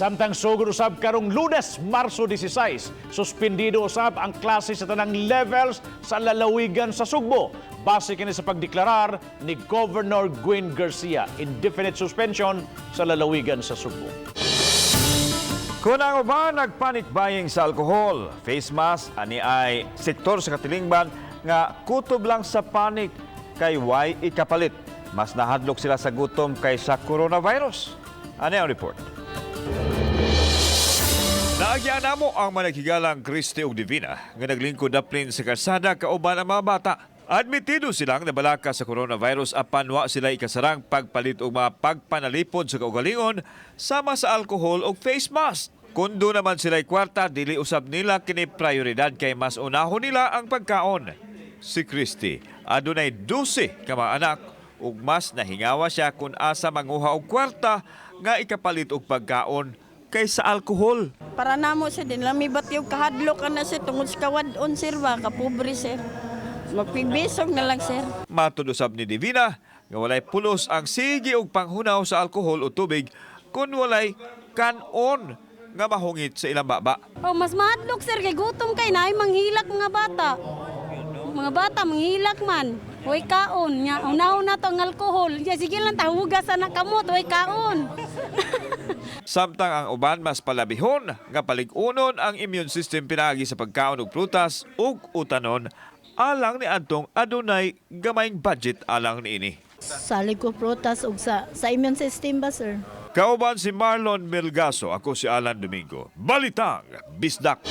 Samtang sugod usab karong Lunes, Marso 16, suspendido usab ang klase sa tanang levels sa lalawigan sa Sugbo. Base kini sa pagdeklarar ni Governor Gwen Garcia, indefinite suspension sa lalawigan sa Sugbo. Kung ang uban nagpanic buying sa alkohol, face mask, ani ay sektor sa katilingban nga kutob lang sa panic kay way ikapalit. Mas nahadlok sila sa gutom kaysa coronavirus. Ani ang report. Naagyan namo ang managhigalang Kristi ug Divina nga naglingkod daplin sa kalsada kauban ang mga bata. Admitido silang nabalaka sa coronavirus apan wa sila ikasarang pagpalit og mga pagpanalipod sa kaugalingon sama sa alkohol ug face mask. Kung duna naman sila'y kwarta, dili usab nila kini prioridad kay mas unahon nila ang pagkaon. Si Christy, adunay 12 ka mga anak ug mas nahingawa siya kung asa manguha og kwarta nga ikapalit og pagkaon kaysa alkohol. Para namo sir, din lang may batiyog kahadlok ka na sir tungod sa kawadon, sir, ba kapobre, sir. Magpigbisog na lang, sir. Matud usab ni Divina nga walay pulos ang sige og panghunaw sa alkohol o tubig kung walay kanon nga mahungit sa ilang baba. Oh, mas mahadlok, sir, kay gutom kay naay manghilak mga bata. Mga bata manghilak man. Way kaon nya unahon na to ang alkohol. Ya sige lang ta hugas na kamot, way kaon. Samtang ang uban mas palabihon nga palig-unon ang immune system pinaagi sa pagkaon og prutas ug utanon alang ni adtong adunay gamayng budget alang niini. Salig ko prutas ug sa immune system ba, sir? Kauban si Marlon Melgaso, ako si Alan Domingo. Balitang Bisdak.